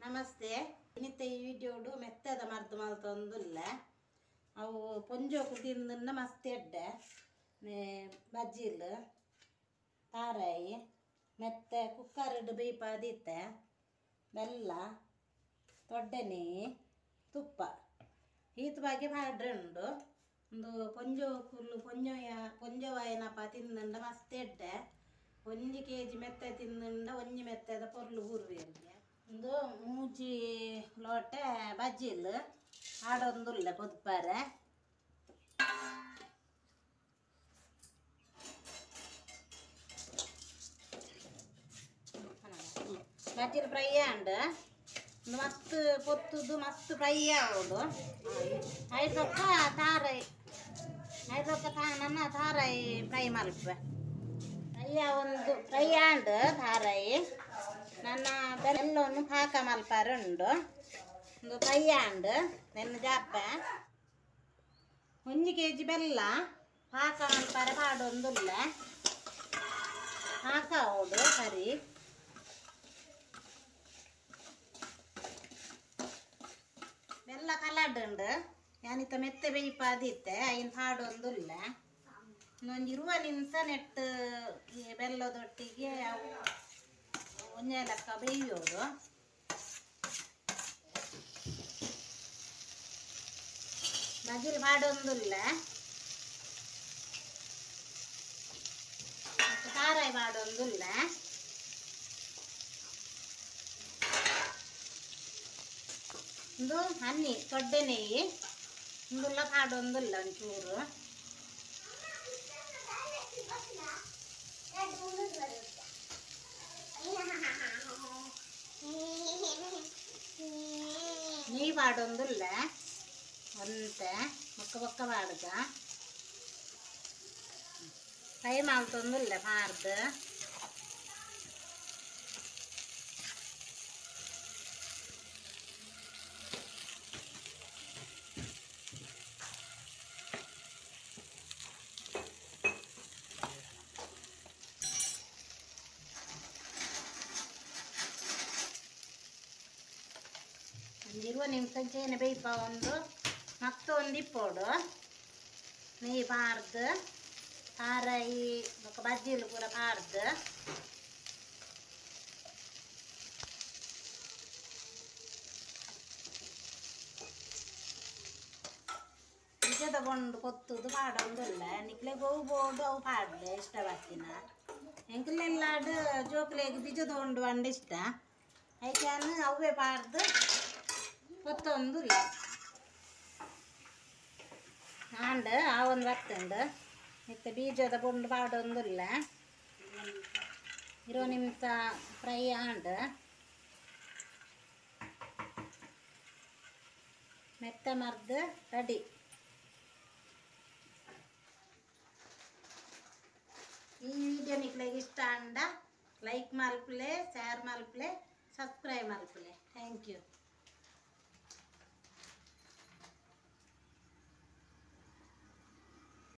ನಮಸ್ತೆ ಇನಿತ ಈ ವಿಡಿಯೋಡು ಮೆತ್ತದ ಮರ್ದು ಮಲ್ತೊಂದುಲ್ಲ ಅವು ಪೊಂಜೋಕು ತಿಂದನ್ನ ಮಸ್ತ್ ಎಡ್ಡೆ ಬಜ್ಜಿಲ್ ತಾರಾಯಿ ಮೆತ್ತೆ ಕುಕ್ಕರ್ಡ್ ಬೇಯ್ಪಾದಿತ್ತೆ ಬೆಲ್ಲ ದೊಡ್ಡ ನೆಯ್ಯಿ ತುಪ್ಪ ಈತ್ ಬಗ್ಗೆ ಪಾಡ್ರೆ ಉಂಡು ಒಂದು ಪೊಂಜೋಕುಲು ಪೊಂಜೋಯ ಪೊಂಜೋವಾಯನಪ್ಪ ತಿಂದಂಡ ಮಸ್ತ್ ಎಡ್ಡೆ ಒಂಜಿ ಕೆಜಿ ಮೆತ್ತೆ ತಿಂದಂಡ ಒಂಜಿ ಮೆತ್ತೆದ ಪೊರ್ಲು ಬೂರ್ವೇರಿಗೆ ಒಂದು ಮೂಜಿ ಲೋಟೆ ಬಜ್ಜಿಲ್ ಆಡೊಂದುಲ್ಲ ಕೊದ್ಪಾರೆ ಬಜ್ಜಿಲ್ ಫ್ರೈ ಆಂಡ್ ಮಸ್ತ್ ಪೊತ್ತುದು ಮಸ್ತ್ ಫ್ರೈ ಆವೊಡು ಐದೊಕ್ಕ ತಾರೈ ಐದೊಕ್ಕ ನನ್ನ ತಾರೈ ಫ್ರೈ ಮಲ್ಪೆ ಫ್ರೈ ಒಂದು ಫ್ರೈ ಆಂಡ್ ತಾರೈ ನನ್ನ ಬೆಲ್ಲವನ್ನು ಪಾಕ ಮಲ್ಪಾರೆ ಉಂಡು ಒಂದು ಫ್ರೈ ಆಂಡ್ ನೆನ್ನ ಜಾಪ 1 ಕೆಜಿ ಬೆಲ್ಲ ಪಾಕ ಮಲ್ಪಾರೆ ಪಾಡೊಂದುಲ್ಲ ಪಾಕ ಆವೊಡು ಸರಿ ಬೆಲ್ಲ ಕಲಡುಂಡು ಯಾನಿತ ಮೆತ್ತೆ ಬೇಯ್ಪಾದಿತ್ತೆ ಐನ್ ಪಾಡೊಂದುಲ್ಲ ಇನ್ನೊಂದು 20 ನಿಮಿಷ ನೆಟ್ಟು ಈ ಬೆಲ್ಲದೊಟ್ಟಿಗೆ ಅವು ಒಂಜೇ ಲೆಕ್ಕ ಬೇಯೋದು ಬಜಿಲ್ ಪಾಡೊಂದುಲ್ಲ ತಾರಾಯಿ ಪಾಡೊಂದುಲ್ಲ ಒಂದು ಹನ್ನಿ ದೊಡ್ಡ ನೆಯ್ಯಿ ಉಂದುಲ್ಲ ಪಾಡೊಂದುಲ್ಲ ಒಂಚೂರು ನೆಯ್ಯಿ ಪಾಡೊಂದುಲ್ಲ ಒಂತೆ ಬೊಕ್ಕ ಬೊಕ್ಕ ಪಾಡುಗ ಫ್ರೈ ಮಲ್ತೊಂದುಲ್ಲ ಪಾಡ್ದು ಒಂದು 20 ನಿಮಿಷ ಚೇನೆ ಬೇಯ್ಪ ಒಂದು ಮತ್ತೊಂದು ಇಪ್ಪೋಡು ನೆಯ್ಯಿ ಪಾಡ್ದು ತಾರಾಯಿ ಬೊಕ್ಕ ಬಜ್ಜಿಲು ಪೂರ ಪಾಡ್ದು ಬೀಜದ ಬೊಂಡು ಕೊತ್ತುದು ಪಾಡೊಂದುಲ್ಲ ನಿಕ್ಲೆಗ್ ಅವು ಬೋಡು ಅವು ಪಾಡ್ಲೆ ಇಷ್ಟ ಬರ್ತಿನ ಎಂಕ್ಲೆಲ್ಲಾಡ್ ಜೋಕ್ಲೆಗ್ ಬೀಜದ ಬೊಂಡು ಪಂಡ ಇಷ್ಟ ಐಕ್ಯಾನ್ ಅವೇ ಪಾಡ್ದು ಕೊತ್ತೊಂದುಲ್ಲ ಆಂಡ್ ಆವೊಂದು ಬತ್ತುಂಡು ಇತ್ತೆ ಬೀಜದ ಬೊಂಡು ಪಾಡೊಂದುಲ್ಲ 20 ನಿಮಿಷ ಫ್ರೈ ಆಂಡ್ ಮೆತ್ತ ಮರ್ದು ರೆಡಿ. ಈ ವಿಡಿಯೋ ನಿಕ್ಲೆಗ್ ಇಷ್ಟ ಆಂಡ ಲೈಕ್ ಮಲ್ಪುಲೆ, ಶೇರ್ ಮಲ್ಪುಲೆ, ಸಬ್ಸ್ಕ್ರೈಬ್ ಮಲ್ಪುಲೆ. Thank you.